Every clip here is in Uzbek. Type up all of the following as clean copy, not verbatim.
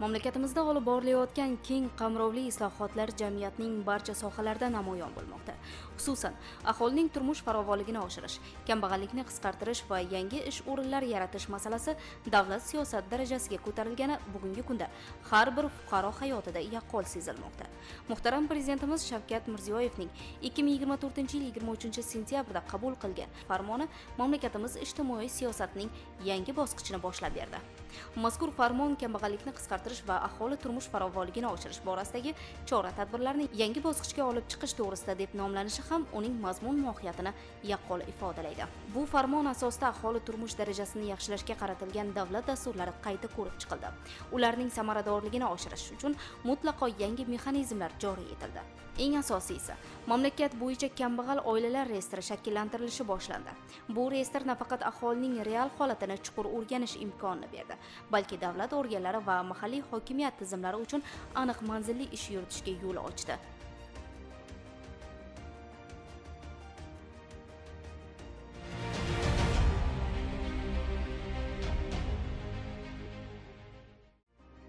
Mamlakatimizda olib borilayotgan keng qamrovli islohotlar jamiyatning barcha sohalarida namoyon bo'lmoqda. Xususan, aholining turmush farovonligini oshirish, kambag'allikni qisqartirish va yangi ish o'rinlari yaratish masalasi davlat siyosati darajasiga ko'tarilgani bugungi kunda har bir fuqaro hayotida yaqqol sezilmoqda. Muhtaram Prezidentimiz Shavkat Mirziyoyevning 2024-yil 23-sentyabrda qabul qilgan farmoni mamlakatimiz ijtimoiy siyosatining yangi bosqichini boshlab berdi. Mazkur farmon kambag'allikni qisqartirish va aholi turmush farovonligini oshirish borasidagi chora-tadbirlarni yangi bosqichga olib chiqish to'g'risida deb nomlanishi ham uning mazmun mohiyatini yaqqol ifodalaydi. Bu farmon asosida aholi turmush darajasini yaxshilashga qaratilgan davlat dasturlari qayta ko'rib chiqildi. Ularning samaradorligini oshirish uchun mutlaqo yangi mexanizmlar joriy etildi. Eng asosiysi, mamlakat bo'yicha kambag'al oilalar reyestri shakllantirilishi boshlandi. Bu reyestr nafaqat aholining real holatini chuqur o'rganish imkonini berdi, balki davlat organlari va mahalliy hokimiyat tizimlari uchun aniq manzilli ish yuritishga yo'l ochdi.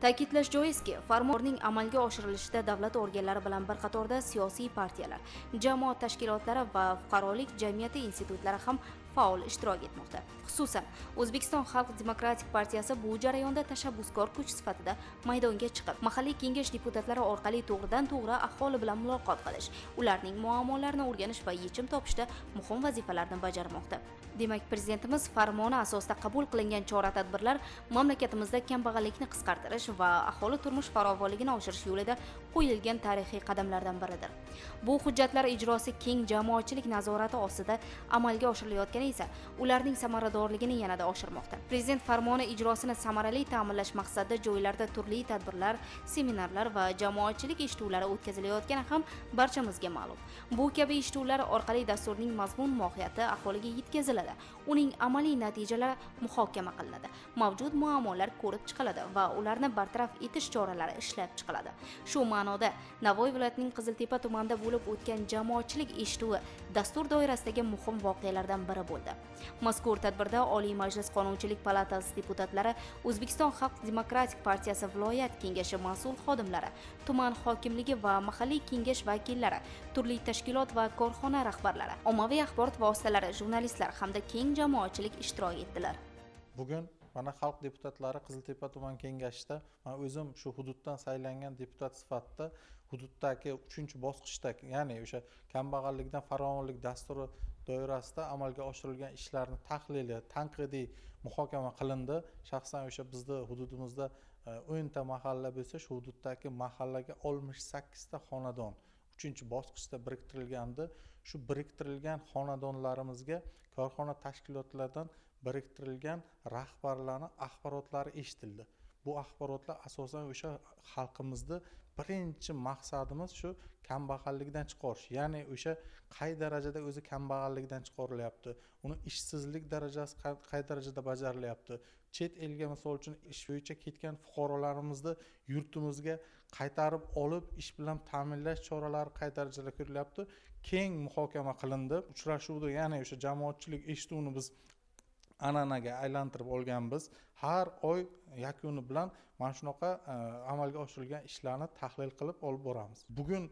Ta'kidlash joizki, farmonning amalga oshirilishida davlat organlari bilan bir qatorda siyosiy partiyalar, jamoat tashkilotlari va fuqarolik jamiyati institutlari ham faol ishtirok etmoqda. Xususan, O'zbekiston Xalq Demokratik partiyasi bu jarayonda tashabbuskor kuch sifatida maydonga chiqib, mahalliy kengash deputatlari orqali to'g'ridan-to'g'ri aholi bilan muloqot qilish, ularning muammolarini o'rganish va yechim topishda muhim vazifalarni bajarmoqda. Demak, Prezidentimiz farmoni asosida qabul qilingan chora-tadbirlar mamlakatimizda kambag'allikni qisqartirish va aholi turmush farovonligini oshirish yo'lida qo'yilgan tarixiy qadamlardan biridir. Bu hujjatlar ijrosi keng jamoatchilik nazorati ostida amalga oshirilayotgani esa ularning samaradorligini yanada oshirmoqda. Prezident farmoni ijrosini samarali ta'minlash maqsadida joylarda turli tadbirlar, seminarlar va jamoatchilik eshituvlari o'tkazilayotgani ham barchamizga ma'lum. Bu kabi eshituvlar orqali dasturning mazmun mohiyati aholiga yetkaziladi, uning amaliy natijalari muhokama qilinadi, mavjud muammolar ko'rib chiqiladi va ularni bartaraf etish choralari ishlab chiqiladi. Shu ma'noda Navoiy viloyatining Qiziltepa tumanida bo'lib o'tgan jamoatchilik eshituvi dastur doirasidagi muhim voqealardan biri bo'ldi. Mazkur tadbirda Oliy Majlis Qonunchilik palatasi deputatlari, O'zbekiston Xalq Demokratik partiyasi viloyat kengashi mas'ul xodimlari, tuman hokimligi va mahalliy kengash vakillari, turli tashkilot va korxona rahbarlari, ommaviy axborot vositalari, jurnalistlar hamda keng jamoatchilik ishtirok etdilar. Bugun mana xalq deputatlari Qiziltepa tuman kengashida men o'zim shu hududdan saylangan deputat sifatida hududdagi 3-bosqichda, ya'ni o'sha kambag'allikdan farovonlik dasturi doirasida amalga oshirilgan ishlarni tahlili, tanqidiy muhokama qilindi. Shaxsan o'sha bizni hududimizda 10 ta mahalla bo'lsa, shu hududdagi mahallaga 68 ta xonadon 3-bosqichda biriktirilgandi. Shu biriktirilgan xonadonlarimizga korxona tashkilotlardan biriktirilgan rahbarlarning axborotlari eshitildi. Bu axborotlar asosan o'sha xalqimizni birinchi maqsadimiz shu kambag'allikdan chiqarish, ya'ni o'sha qay darajada o'zi kambag'allikdan chiqarilyapti, uni ishsizlik darajasi qay darajada bajarilyapti, chet elga misol uchun ish bo'yicha ketgan fuqarolarimizni yurtimizga qaytarib olib ish bilan ta'minlash choralari qay darajada ko'rilyapti, keng muhokama qilindi. Uchrashuvda, ya'ni o'sha jamoatchilik eshituvini biz an'anaga aylantirib olganmiz. Har oy yakuni bilan mana shunaqa amalga oshirilgan ishlarni tahlil qilib olib boramiz. Bugun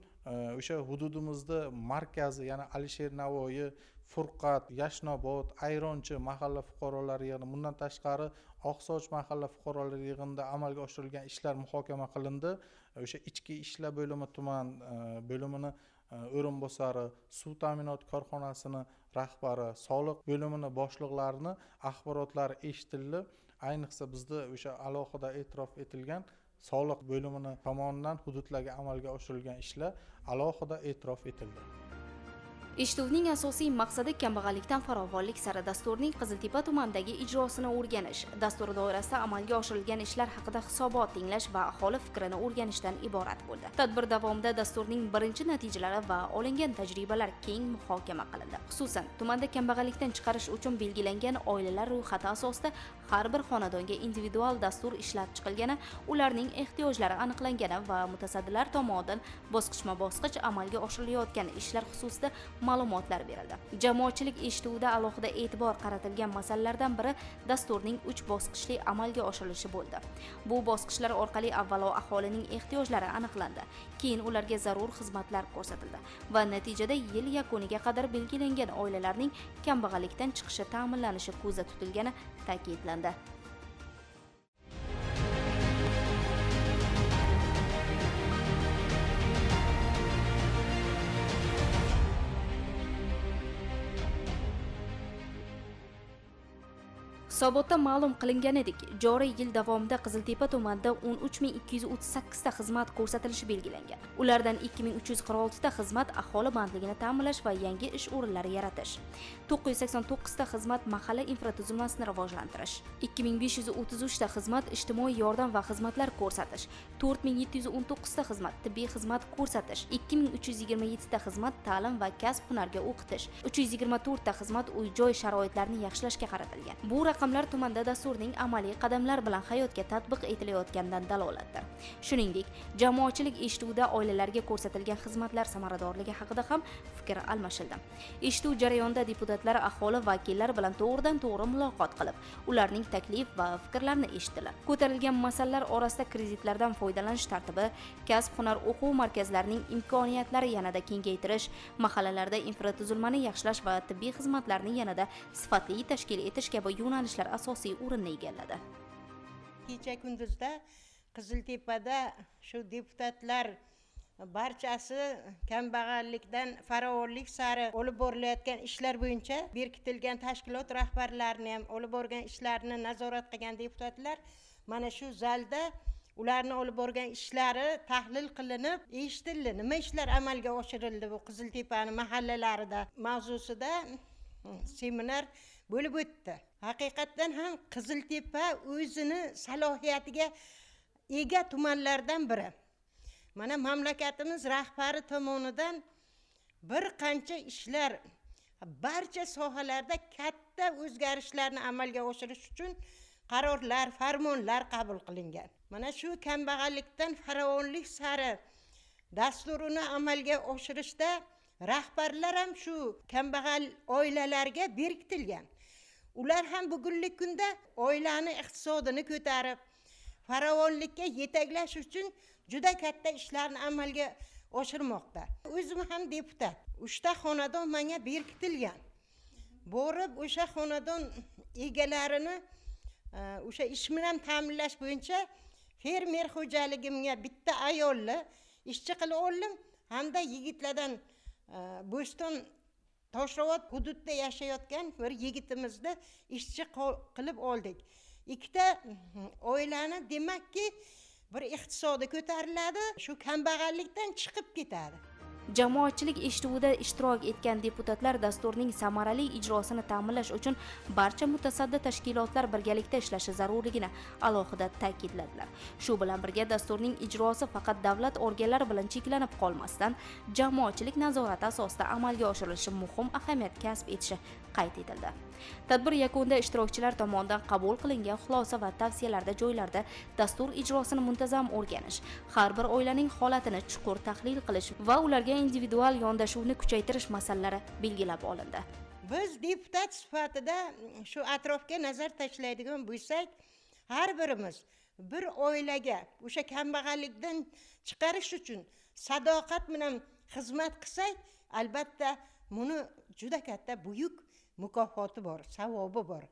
o'sha hududimizda markazi, ya'ni Alisher Navoiy, Furqat, Yashnobod, Ayronchi mahalla fuqarolari yig'ini, bundan tashqari Oqsoch mahalla fuqarolari yig'inida amalga oshirilgan ishlar muhokama qilindi. O'sha ichki ishlar bo'limi tuman bo'limini o'rinbosari, suv ta'minoti korxonasini rahbari, soliq bo'limini boshliqlarini axborotlari eshitildi. Ayniqsa bizda o'sha alohida e'tirof etilgan soliq bo'limini tomonidan hududlarga amalga oshirilgan ishlar alohida e'tirof etildi. Eshituvning asosiy maqsadi kambag'allikdan farovonlik sari dasturining Qiziltepa tumanidagi ijrosini o'rganish, dastur doirasida amalga oshirilgan ishlar haqida hisobot tinglash va aholi fikrini o'rganishdan iborat bo'ldi. Tadbir davomida dasturning birinchi natijalari va olingan tajribalar keng muhokama qilindi. Xususan, tumanda kambag'allikdan chiqarish uchun belgilangan oilalar ro'yxati asosida har bir xonadonga individual dastur ishlab chiqilgani, ularning ehtiyojlari aniqlangani va mutasaddilar tomonidan bosqichma-bosqich amalga oshirilayotgan ishlar xususida ma'lumotlar berildi. Jamoatchilik eshituvida alohida e'tibor qaratilgan masalalardan biri dasturning 3 bosqichli amalga oshirilishi bo'ldi. Bu bosqichlar orqali avvalo aholining ehtiyojlari aniqlandi, keyin ularga zarur xizmatlar ko'rsatildi va natijada yil yakuniga qadar belgilangan oilalarning kambag'allikdan chiqishi ta'minlanishi ko'zda tutilgani ta'kidlandi. Hisobotda ma'lum qilinganidek, joriy yil davomida Qiziltepa tumanida 13238 ta xizmat ko'rsatilishi belgilangan. Ulardan 2346 ta xizmat aholi bandligini ta'minlash va yangi ish o'rinlari yaratish, 989 ta xizmat mahalla infratuzilmasini rivojlantirish, 2533 ta xizmat ijtimoiy yordam va xizmatlar ko'rsatish, 4719 ta xizmat tibbiy xizmat ko'rsatish, 2327 ta xizmat ta'lim va kasb hunarga o'qitish, 324 ta xizmat uy-joy sharoitlarini yaxshilashga qaratilgan. Bu raqamlar tumanda dasturning amaliy qadamlar bilan hayotga tatbiq etilayotganidan dalolatdir. Shuningdek, jamoatchilik eshituvida oilalarga ko'rsatilgan xizmatlar samaradorligi haqida ham fikr almashildi. Eshituv jarayonida deputatlar aholi vakillari bilan to'g'ridan-to'g'ri muloqot qilib, ularning taklif va fikrlarini eshitdilar. Ko'tarilgan masalalar orasida kreditlardan foydalanish tartibi, kasb-hunar o'quv markazlarining imkoniyatlari yanada kengaytirish, mahallalarda infratuzilmani yaxshilash va tibbiy xizmatlarni yanada sifatli tashkil etish kabi yo'nalishlar asosiy o'rinni egalladi. Kecha kunduzda Qiziltepada shu deputatlar barchasi kambag'allikdan farovonlik sari olib borilayotgan ishlar bo'yicha berkitilgan tashkilot rahbarlarini ham olib borgan ishlarni nazorat qilgan deputatlar mana shu zalda ularni olib borgan ishlari tahlil qilinib eshitildi. Nima ishlar amalga oshirildi bu Qiziltepani mahallalarida mavzusida seminar bo'lib o'tdi. Haqiqatdan ham Qiziltepa o'zini salohiyatiga ega tumanlardan biri. Mana mamlakatimiz rahbari tomonidan bir qancha ishlar barcha sohalarda katta o'zgarishlarni amalga oshirish uchun qarorlar, farmonlar qabul qilingan. Mana shu kambag'allikdan farovonlik sari dasturini amalga oshirishda rahbarlar ham shu kambag'al oilalarga berkitilgan. Ular ham bugungi kunda oilani iqtisodini ko'tarib, farovonlikka yetaklash uchun juda katta ishlarni amalga oshirmoqda. O'zim ham deputat. 3 ta xonadon menga berkitilgan. Borib o'sha xonadon egalarini o'sha ish bilan ta'minlash bo'yicha fermer xo'jaligimga bitta ayolni ishchi qilib oldim hamda yigitlardan Bo'ston Toshravat hududida yashayotgan bir yigitimizni ishchi qilib oldik. Ikkita oilani demakki bir iqtisodi ko'tariladi, shu kambag'allikdan chiqib ketadi. Jamoatchilik eshituvida ishtirok etgan deputatlar dasturning samarali ijrosini ta'minlash uchun barcha mutasaddi tashkilotlar birgalikda ishlashi zarurligini alohida ta'kidladilar. Shu bilan birga dasturning ijrosi faqat davlat organlari bilan cheklanib qolmasdan, jamoatchilik nazorati asosida amalga oshirilishi muhim ahamiyat kasb etishi qayd etildi. Tadbir yakunida ishtirokchilar tomonidan qabul qilingan xulosa va tavsiyalarda joylarda dastur ijrosini muntazam o'rganish, har bir oilaning holatini chuqur tahlil qilish va ularga individual yondashuvni kuchaytirish masalalari belgilab olindi. Biz deputat sifatida shu atrofga nazar tashlaydigan bo'lsak, har birimiz bir oilaga o'sha kambag'allikdan chiqarish uchun sadoqat bilan xizmat qilsak, albatta buni juda katta buyuk mukofoti bor, savobi bor.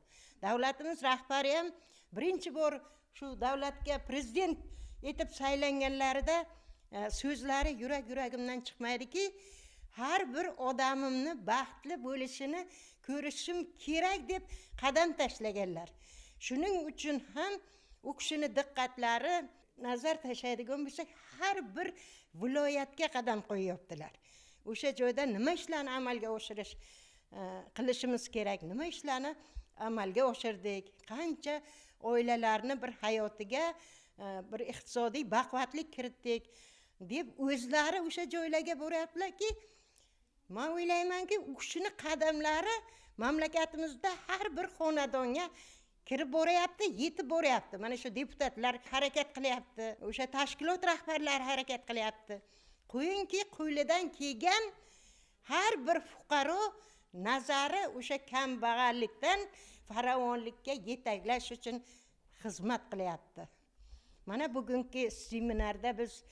Davlatimiz rahbari ham birinchi bor shu davlatga prezident etib saylanganlarida so'zlari yurak-yuragimdan chiqmaydiki, har bir odamimni baxtli bo'lishini ko'rishim kerak deb qadam tashlaganlar. Shuning uchun ham u kishini diqqatlari nazar tashlaydigan bo'lsak, har bir viloyatga qadam qo'yyaptilar. O'sha joyda nima ishlarni amalga oshirish qilishimiz kerak, nima ishlarni amalga oshirdik, qancha oilalarni bir hayotiga bir iqtisodiy baquvvatlik kiritdik deb o'zlari o'sha joylarga boryaptilarki, men o'ylaymanki, u kishini qadamlari mamlakatimizda har bir xonadonga kirib boryapti, yetib boryapti. Mana shu deputatlar harakat qilyapti, o'sha tashkilot rahbarlari harakat qilyapti. Qo'yingki, qo'lidan kelgan Har bir fuqaro nazari o'sha kambag'allikdan farovonlikka yetaklash uchun xizmat qilyapti. Mana bugungi seminarda biz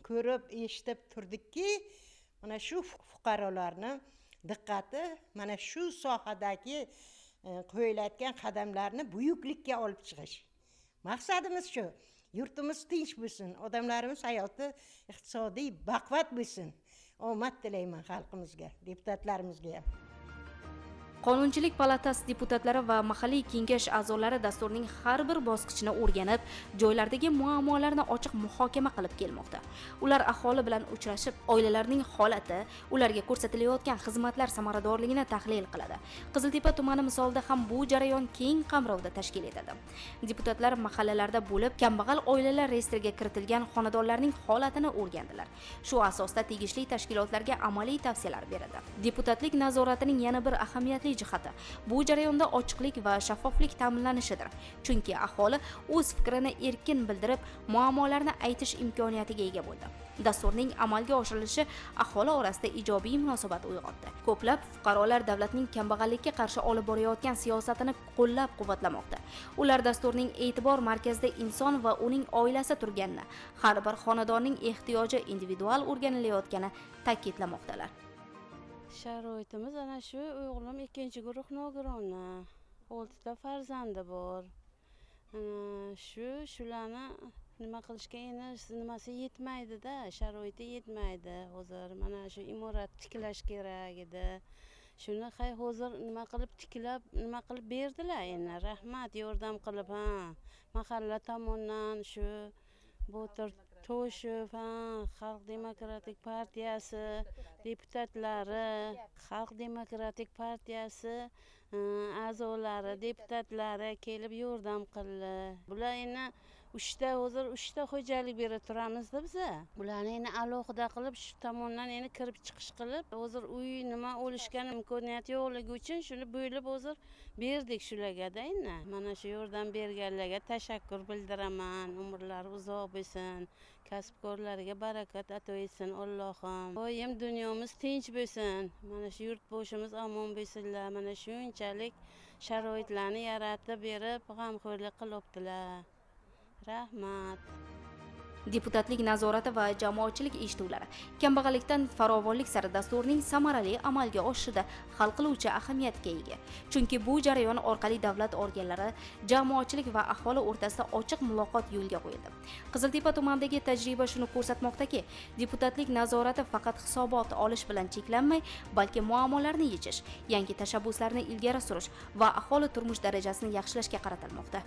ko'rib, eshitib turdikki, mana shu fuqarolarni diqqati mana shu sohadagi qo'yilayotgan qadamlarni buyuklikka olib chiqish. Maqsadimiz shu. Yurtimiz tinch bo'lsin, odamlarimiz hayoti iqtisodiy baquvvat bo'lsin. Omad tilayman xalqimizga, deputatlarimizga ham. Qonunchilik palatasi deputatlari va mahalliy kengash a'zolari dasturning har bir bosqichini o'rganib, joylardagi muammolarni ochiq muhokama qilib kelmoqda. Ular aholi bilan uchrashib, oilalarning holati, ularga ko'rsatilayotgan xizmatlar samaradorligini tahlil qiladi. Qiziltepa tumani misolida ham bu jarayon keng qamrovda tashkil etildi. Deputatlar mahallalarda bo'lib, kambag'al oilalar reyestriga kiritilgan xonadonlarning holatini o'rgandilar. Shu asosda tegishli tashkilotlarga amaliy tavsiyalar berildi. Deputatlik nazoratining yana bir ahamiyatli jihati bu jarayonda ochiqlik va shaffoflik ta'minlanishidir. Chunki aholi o'z fikrini erkin bildirib, muammolarni aytish imkoniyatiga ega bo'ldi. Dasturning amalga oshirilishi aholi orasida ijobiy munosabat uyg'otdi. Ko'plab fuqarolar davlatning kambag'allikka qarshi olib borayotgan siyosatini qo'llab-quvvatlamoqda. Ular dasturning e'tibor markazida inson va uning oilasi turganini, har bir xonadonning ehtiyoji individual o'rganilayotgani ta'kidlamoqdalar. Sharoitimiz ana shu, o'g'lim 2-guruh nogironi, 6 ta farzandi bor. Ana shu shularni nima qilishga endi nimasi yetmaydi-da, sharoiti yetmaydi. Hozir mana shu imorat tiklash kerak edi. Shuni hay hozir nima qilib tiklab, nima qilib berdilar endi. Rahmat, yordam qilib, ha. Mahalla tomonidan shu Botir Toshev, Xalq demokratik partiyasi deputatlari, Xalq demokratik partiyasi a'zolari, deputatlari kelib yordam qildi. Bular endi 3ta hozir 3ta xo'jalik berib turamizda biza. Bularni endi alohida qilib shu tomondan endi kirib chiqish qilib, hozir uy nima olishgan imkoniyati yo'qligi uchun shuni bo'lib hozir berdik shularga-da endi. Mana shu yordam berganlarga tashakkur bildiraman. Umrlari uzoq bo'lsin, kasbkorlariga barakat ato etsin Allohim. Doim dunyomiz tinch bo'lsin. Mana shu yurtboshimiz omon bo'lsinlar. Mana shunchalik sharoitlarni yaratib berib, g'amxo'rlik qilibdilar. Rahmat. Deputatlik nazorati va jamoatchilik eshituvlari kambag'allikdan farovonlik sari dasturining samarali amalga oshishida hal qiluvchi ahamiyatga ega. Chunki bu jarayon orqali davlat organlari, jamoatchilik va aholi o'rtasida ochiq muloqot yo'lga qo'yildi. Qiziltepa tumanidagi tajriba shuni ko'rsatmoqdaki, deputatlik nazorati faqat hisobot olish bilan cheklanmay, balki muammolarni yechish, yangi tashabbuslarni ilgari surish va aholi turmush darajasini yaxshilashga qaratilmoqda.